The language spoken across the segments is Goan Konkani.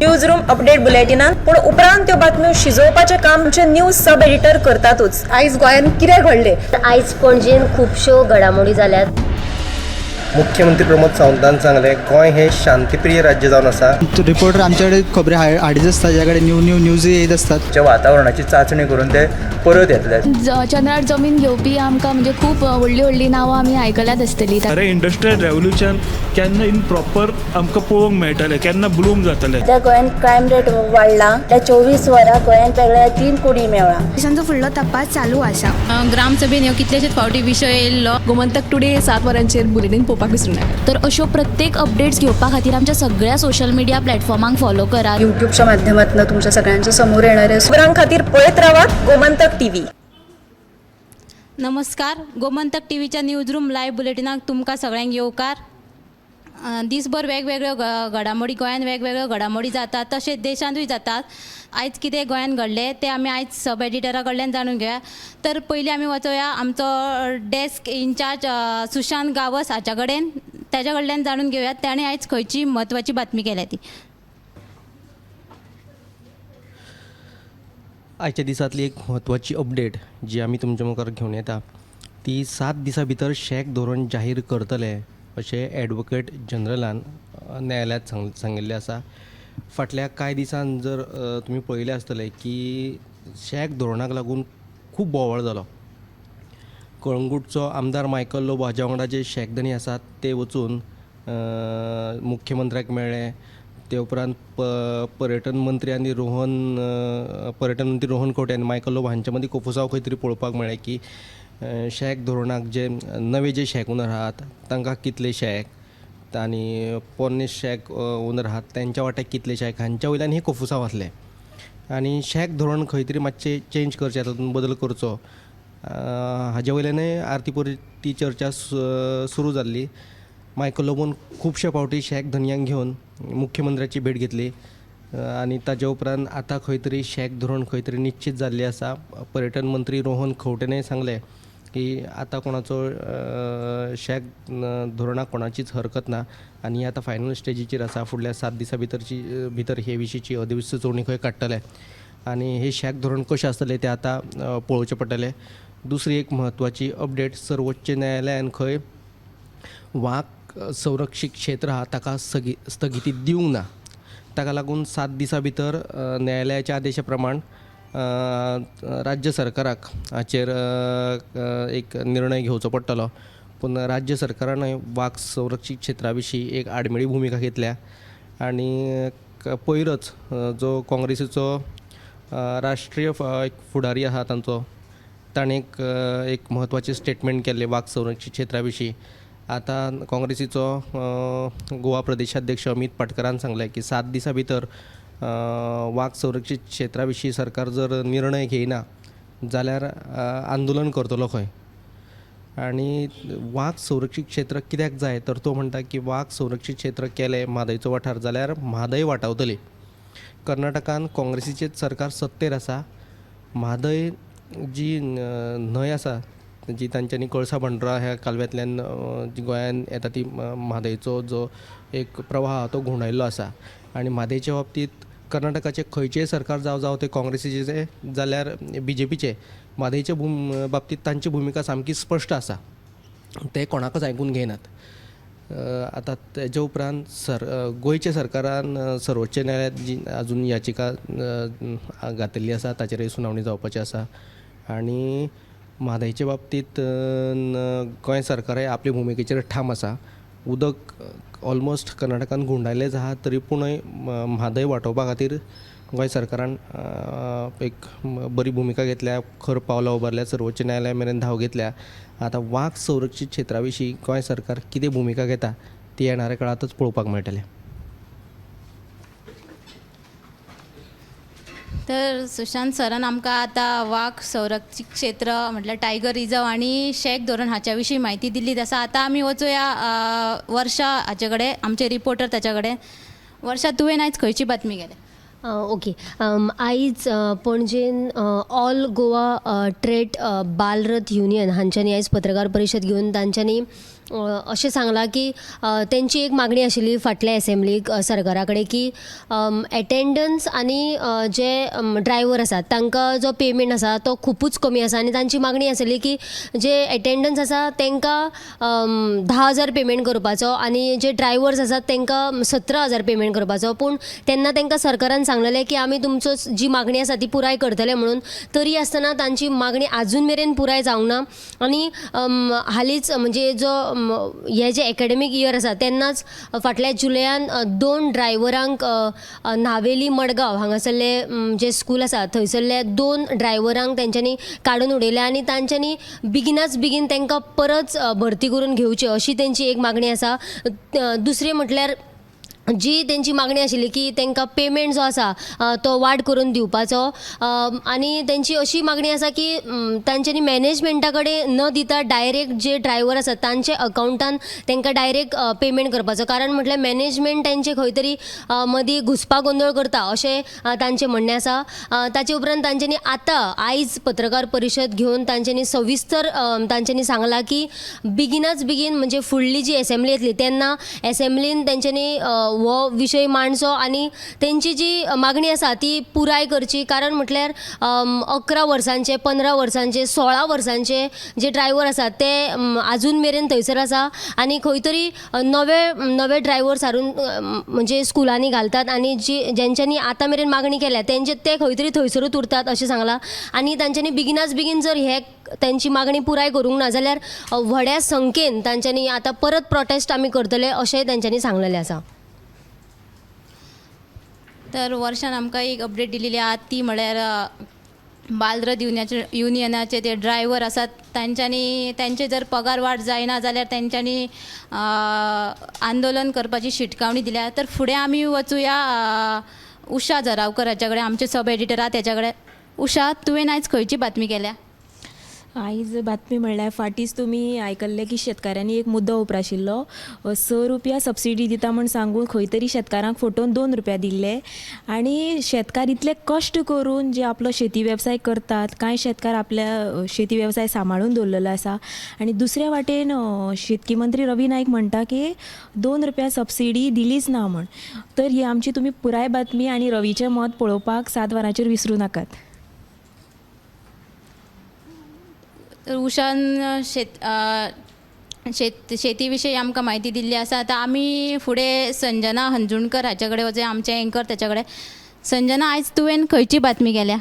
न्यूज रूम अपडेट बुलेटिनान, पूण उपरांत त्यो बातम्यो शिजोवपाचें काम आमचे न्यूज सब एडिटर करतातूच. आयज गोंयांत कितें घडलें? आयज पणजेन खुबश्यो घडामोडी जाल्यात. मुख्यमंत्री प्रमोद सावंतान सांगलें, गोंय हें शांतीप्रिय राज्य जावन आसा. रिपोर्टर आमच्याकडे खबरी हाडीत आसता, ज्या कडेन न्यू न्यू न्यूज येत आसतात. च्या वातावरणाची चांचणी करून ते परत येतले. चंद्रार जमीन घेवपी आमकां म्हणजे खूब व्हडलीं व्हडलीं नांवां आमी आयकल्यात आसतलीं. खरें इंडस्ट्रियल रेवोल्युशन केन्ना इन प्रॉपर आमकां पळोवंक मेळटलें, केन्ना ब्लूम जातलें? सध्या गोंयांत क्रायम रेट वाडला. त्या 24 वरां गोंयांत वेगळ्या 3 कुडी मेवळा. पोलिसांचो फुडलो तपास चालू आसा. ग्रामसभेन ह्यो कितलेशेच फावटी विशय येयल्लो. गोमंतक टुडे 7 वरांचेर बुलेटीन पळोवपाक विसरूं नाका. तर अश्यो प्रत्येक अपडेट्स घेवपा खातीर आमच्या सगळ्या सोशल मिडिया प्लॅटफॉर्मांक फॉलो करात. युट्यूबच्या माध्यमातून तुमच्या सगळ्यांच्या समोर येणारे. खबरां खातीर पळयत रावात गोमंतक टीव्ही. नमस्कार, गोमंतक टी व्हीच्या न्यूज रूम लायव्ह बुलेटिनाक तुमकां सगळ्यांक येवकार. दिसभर वेगवेगळ्यो घडामोडी गोंयांत वेगवेगळ्यो घडामोडी जातात, तशेंच देशांतूय जातात. आयज कितें गोंयांत घडलें तें आमी आयज सब एडिटरा कडल्यान जाणून घेवया. तर पयलीं आमी वचोया आमचो डेस्क इन्चार्ज सुशांत गांवस हाच्या कडेन, ताच्या कडल्यान जाणून घेवया ताणें आयज खंयची म्हत्वाची बातमी केल्या ती. आयच्या दिसांतली एक म्हत्वाची अपडेट जी आमी तुमच्या मुखार घेवन येता ती 7 दिसां भितर शॅक धोरण जाहीर करतले अशें एडवोकेट जनरलान न्यायालयांत सांगिल्लें आसा. फाटल्या कांय दिसान जर तुमी पळयलें आसतलें की शॅक धोरणाक लागून खूब बोवाळ जालो. कळंगूटचो आमदार मायकल लोबो हाज्या वांगडा जे शॅक धनी आसात ते वचून मुख्यमंत्र्याक मेळ्ळे. ते उपरांत पर्यटन मंत्री आनी पर्यटन मंत्री रोहन खंवटे आनी मायकल लोबो हांच्या मदीं कोफुसांव खंय तरी पळोवपाक मेळ्ळें की शॅक धोरणाक जे नवे जे शॅक ओनर आहात तांकां कितले शॅक आनी पोरणे शॅक ओनर आहात तेंच्या वाट्याक कितले शॅक हांच्या वयल्यान हे कोफुसांव आसलें आनी शॅक धोरण खंय तरी मातशें चेंज करचें, तातूंत बदल करचो, हाजे वयल्यानय आरती परती चर्चा सुरू जाल्ली. मायकल लोबोन खुबशे फावटी शॅक धनयांक घेवन मुख्यमंत्र्याची भेट घेतली आनी ताजे उपरांत आतां खंय तरी शॅक धोरण खंय तरी निश्चीत जाल्लें आसा. पर्यटन मंत्री रोहन खंवटेनय सांगलें की आतां कोणाचो शॅक धोरणाक कोणाचीच हरकत ना आनी आतां फायनल स्टेजीचेर आसा. फुडल्या 7 दिसां भितर हे विशींची अधिसुचोवणी खंय काडटले आनी हे शॅक धोरण कशें आसतलें तें आतां पळोवचें पडटलें. दुसरी एक म्हत्वाची अपडेट, सर्वोच्च न्यायालयान खंय वाग संरक्षीत क्षेत्र आहा ताका स्थगिती दिवंक ना. ताका लागून 7 दिसां भितर न्यायालयाच्या आदेशा प्रमाण राज्य सरकाराक हाचेर एक निर्णय घेवचो पडटलो. पूण राज्य सरकारानय वाग संरक्षीत क्षेत्रा विशीं एक आडमेळी भुमिका घेतल्या आनी पयरच जो काँग्रेसीचो राष्ट्रीय एक फुडारी आहा तांचो, ताणें एक म्हत्वाचें स्टेटमेंट केल्लें वाग संरक्षीत क्षेत्रा विशीं. आतां काँग्रेसीचो गोवा प्रदेशाध्यक्ष अमीत पाटकरान सांगलें की 7 दिसां भितर वाग संरक्षीत क्षेत्रा विशीं सरकार जर निर्णय घेयना जाल्यार आंदोलन करतलो खंय. आनी वाग संरक्षीत क्षेत्र कित्याक जाय तर तो म्हणटा की वाग संरक्षीत क्षेत्र केलें म्हादयचो वाठार जाल्यार म्हादय वाटावतली. कर्नाटकान काँग्रेसीचेच सरकार सत्तेर आसा. म्हादय जी न्हंय आसा जी तांच्यांनी कळसा भांडुरा ह्या कालव्यांतल्यान जी गोंयान येता ती म्हादयचो जो एक प्रवाह आहा तो घुंवडायल्लो आसा आनी म्हादयच्या बाबतींत कर्नाटकाचें खंयचेंय सरकार जावं, जावं तें काँग्रेसीचें जाल्यार बीजेपीचें, म्हादयच्या बाबतींत तांची भुमिका सामकी स्पश्ट आसा, ते कोणाकच आयकून घेयनात. आतां तेजे उपरांत गोंयच्या सरकारान सर्वोच्च न्यायालयांत जी आजून याचिका घातिल्ली आसा ताचेरय सुनावणी जावपाची आसा आनी म्हादयच्या बाबतींत गोंय सरकारय आपले भुमिकेचेर ठाम आसा. उदक ऑलमोस्ट कर्नाटकान घुंवडायलेंच आहा तरी पूणय म्हादय वाटोवपा खातीर गोंय सरकारान एक बरी भुमिका घेतल्या, खर पावलां उबारल्या, सर्वोच्च न्यायालया मेरेन धांव घेतल्या. आतां वाग संरक्षीत क्षेत्रा विशीं गोंय सरकार कितें भुमिका घेता ती येणाऱ्या काळांतच पळोवपाक मेळटलें. तर सुशांत सरान आमकां आतां वाग संरक्षीत क्षेत्र म्हटल्यार टायगर रिजर्व आनी शॅक धोरण हाच्या विशीं म्हायती दिल्ली आसा. आतां आमी वचोया वर्षा हाचे कडेन, आमचे रिपोर्टर ताच्या कडेन. वर्षा, तुवें आयज खंयची बातमी केल्या? ओके, आयज पणजेन all Goa trade Balrath union हांच्यांनी आयज पत्रकार परिशद घेवन तांच्यांनी अशें सांगलां की तेंची एक मागणी आशिल्ली फाटल्या एसेंब्लीक सरकारा कडेन की एटेंडन्स आनी जे ड्रायवर आसात तांकां जो पेमेंट आसा तो खुबूच कमी आसा आनी तांची मागणी आसली की जे एटेंडन्स आसा तांकां 10,000 पेमेंट करपाचो आनी जे ड्रायवर्स आसात तांकां 17,000 पेमेंट करपाचो. पूण तेन्ना तांकां सरकारान सांगलेलें की आमी तुमचो जी मागणी आसा ती पुराय करतले म्हणून. तरी आसतना तांची मागणी आजून मेरेन पुराय जावंक ना. आनी हालींच म्हणजे जो हे जे एकेडमीक इयर आसा तेन्नाच फाटल्या जुलयान 2 ड्रायवरांक न्हावेली मडगांव हांगासरले जे स्कूल आसा थंयसरले 2 ड्रायवरांक तेंच्यांनी काडून उडयले आनी तांच्यांनी बेगिनाच बेगीन तांकां परत भरती करून घेवची अशी तेंची एक मागणी आसा. दुसरें म्हटल्यार जी तेंची मागणी आशिल्ली की तांकां पेमेंट जो आसा तो वाड करून दिवपाचो आनी तेंची अशी मागणी आसा की तांच्यांनी मॅनेजमेंटा कडेन न दिता डायरेक्ट जे ड्रायवर आसात तांचे अकावंटान तांकां डायरेक्ट पेमेंट करपाचो. कारण म्हटल्यार मॅनेजमेंट तांचे खंय तरी मदीं घुसपा गोंदळ करता अशें तांचें म्हणणें आसा. ताचे उपरांत तांच्यांनी आतां आयज पत्रकार परिशद घेवन तांच्यांनी सविस्तर तांच्यांनी सांगलां की बेगिनाच बेगीन म्हणजे फुडली जी एसेंब्ली येतली तेन्ना एसेंब्लीन तांच्यांनी हो विशय मांडचो आनी तेंची जी मागणी आसा ती पुराय करची. कारण म्हटल्यार 11 वर्सांचे, 15 वर्सांचे, 16 वर्सांचे जे ड्रायवर आसात ते आजून मेरेन थंयसर आसा आनी खंय तरी नवे नवे ड्रायवर्स हाडून म्हणजे स्कुलांनी घालतात आनी जी जेंच्यांनी आतां मेरेन मागणी केल्या तेंचे ते खंय तरी थंयसरूच उरतात अशें सांगलां. आनी तांच्यांनी बेगिनाच बेगीन जर हे तेंची मागणी पुराय करूंक ना जाल्यार व्हड्या संख्येन तांच्यांनी आतां परत प्रोटेस्ट आमी करतले अशेंय तांच्यांनी सांगलेलें आसा. तर वर्षान आमकां एक अपडेट दिलेली आहा ती म्हळ्यार बालरथ युनियनाचे ते ड्रायवर आसात तांच्यांनी तांचे जर पगार वाड जायना जाल्यार तांच्यांनी आंदोलन करपाची शिटकावणी दिल्या. तर फुडें आमी वचुया उषा जरावकर हाच्या कडेन, आमचे सब एडिटर आहा तेच्या कडेन. उषा, तुवें आयज खंयची बातमी केल्या? आयज बातमी म्हणल्यार फाटींच तुमी आयकल्लें की शेतकाऱ्यांनी एक मुद्दो उप्राशिल्लो, 6 रुपया सबसिडी दिता म्हूण सांगून खंय तरी शेतकारांक फटोवन 2 रुपया दिल्ले आनी शेतकार इतले कश्ट करून जे आपलो शेती वेवसाय करतात, कांय शेतकार आपल्या शेती वेवसाय सांबाळून दवरलेलो आसा आनी दुसऱ्या वाटेन शेतकी मंत्री रवी नायक म्हणटा की 2 रुपया सबसिडी दिलीच ना म्हूण. तर ही आमची तुमी पुराय बातमी आनी रवीचें मत पळोवपाक 7 वरांचेर विसरूं नाकात. तर उषान शेती विशयी आमकां म्हायती दिल्ली आसा. आतां आमी फुडें संजना हंजुणकर हाच्या कडेन वचूया, आमचें एंकर तेच्या कडेन. संजना, आयज तुवें खंयची बातमी केल्या?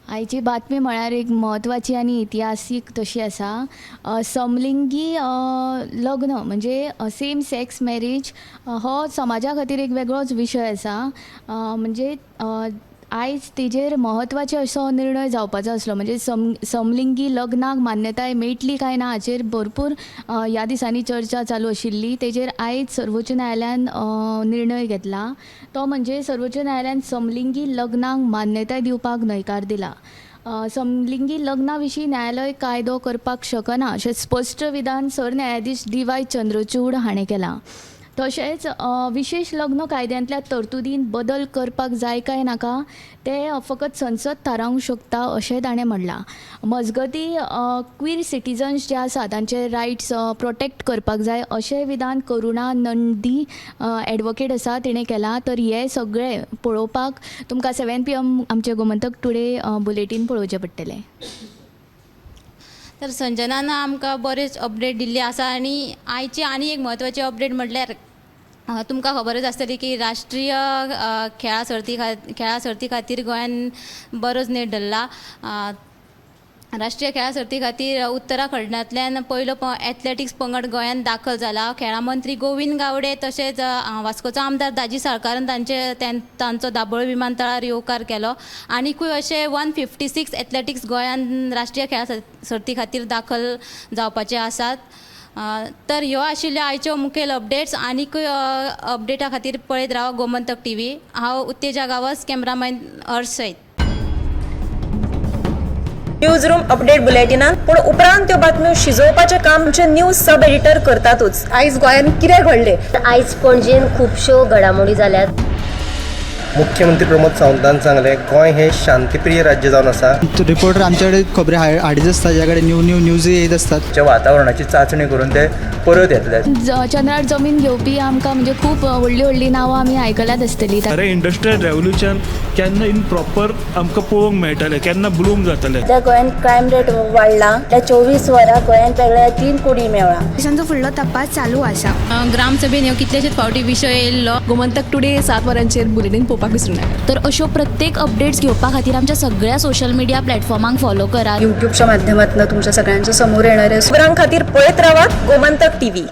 आयची बातमी म्हळ्यार एक म्हत्वाची आनी इतिहासीक तशी आसा. समलिंगी लग्न म्हणजे सेम सेक्स मॅरेज हो समाजा खातीर एक वेगळोच विशय आसा. म्हणजे आयज तेजेर म्हत्वाचो असो निर्णय जावपाचो आसलो, म्हणजे समलिंगी लग्नाक मान्यताय मेळटली काय ना हाचेर भरपूर ह्या दिसांनी चर्चा चालू आशिल्ली. तेजेर आयज सर्वोच्च न्यायालयान निर्णय घेतला, तो म्हणजे सर्वोच्च न्यायालयान समलिंगी लग्नाक मान्यताय दिवपाक न्हयकार दिला. समलिंगी लग्ना विशीं न्यायालय कायदो करपाक शकना अशें स्पश्ट विधान सरन्यायाधीश डी.वाय. चंद्रचूड हाणें केलां. तशेंच विशेश लग्न कायद्यांतल्या तरतुदीन बदल करपाक जाय काय नाका तें फकत संसद थारावंक शकता अशें ताणें म्हणलां. मजगतीं क्वीर सिटीजन्स जे आसा तांचे रायट्स प्रोटेक्ट करपाक जाय अशें विधान करुणा नंदी एडवोकेट आसा तिणें केलां. तर हें सगळें पळोवपाक तुमकां 7 PM आमचें गोमंतक टुडे बुलेटीन पळोवचें पडटलें. तर संजनान आमकां बरेच अपडेट दिल्ले आसा आनी आयची आनी एक म्हत्वाची अपडेट म्हटल्यार तुमकां खबरच आसतली की राष्ट्रीय खेळां सर्ती खातीर गोंयान बरोच नेट धरला. राष्ट्रीय खेळां सर्ती खातीर उत्तराखंडांतल्यान पयलो एथलेटिक्स पंगड गोंयांत दाखल जाला. खेळां मंत्री गोविंद गावडे तशेंच वास्कोचो आमदार दाजी साळकारान तांचो दाबोळे विमानतळार येवकार केलो. आनिकूय अशे 156 एथलेटिक्स गोंयांत राष्ट्रीय खेळां सर्ती खातीर दाखल जावपाचे आसात. तर ह्यो आशिल्ल्यो आयच्यो मुखेल अपडेट्स. आनीकूय अपडेटा खातीर पळयत रावा गोमंतक टीव्ही. हांव उत्तेजा गांवस, कॅमेरामॅन हर्ष सयत. न्यूज रूम अपडेट बुलेटिनान पूण उपरांत त्यो बातम्यो शिजोवपाचें काम आमचे न्यूज सब एडिटर करतातूच. आयज गोंयांत कितें घडलें? आयज पणजेन खुबश्यो घडामोडी जाल्यात. मुख्यमंत्री प्रमोद सावंतान सांगलें गोंय हें शांतीप्रिय राज्य जावन आसा. रिपोर्टर आमचे कडेन खबरी हाडीत आसता, ज्या कडेन न्यू न्यू न्यूजय येयत आसतात. वातावरणाची चांचणी करून ते परत येतले. चंद्रार जमीन घेवपी आमकां म्हणजे खूब व्हडलीं व्हडलीं नांवां आमी आयकल्यात आसतलीं. खरें इंडस्ट्रियल रेवोल्युशन केन्ना इन प्रॉपर आमकां पळोवंक मेळटलें, केन्ना ब्लूम जातलें. सध्या गोंयांत क्रायम रेट वाडला. त्या 24 वरां गोंयांत वेगळ्या 3 कुडी मेळ्ळा. पोलिसांचो फुडलो तपास चालू आसा. ग्रामसभेन ह्यो कितलेशेच फावटी विशय येयल्लो. गोमंतक टुडे 7 वरांचेर बुलेटीन पळोवपाक विसरूं नाका. तर अश्यो प्रत्येक अपडेट्स घेवपा खातीर आमच्या सगळ्या सोशल मिडिया प्लॅटफॉर्मांक फॉलो करात. यूट्यूबच्या माध्यमातून तुमच्या सगळ्यांच्या समोर येणार आहे. खबरां खातीर पळयत रावात गोमंतक टीव्ही.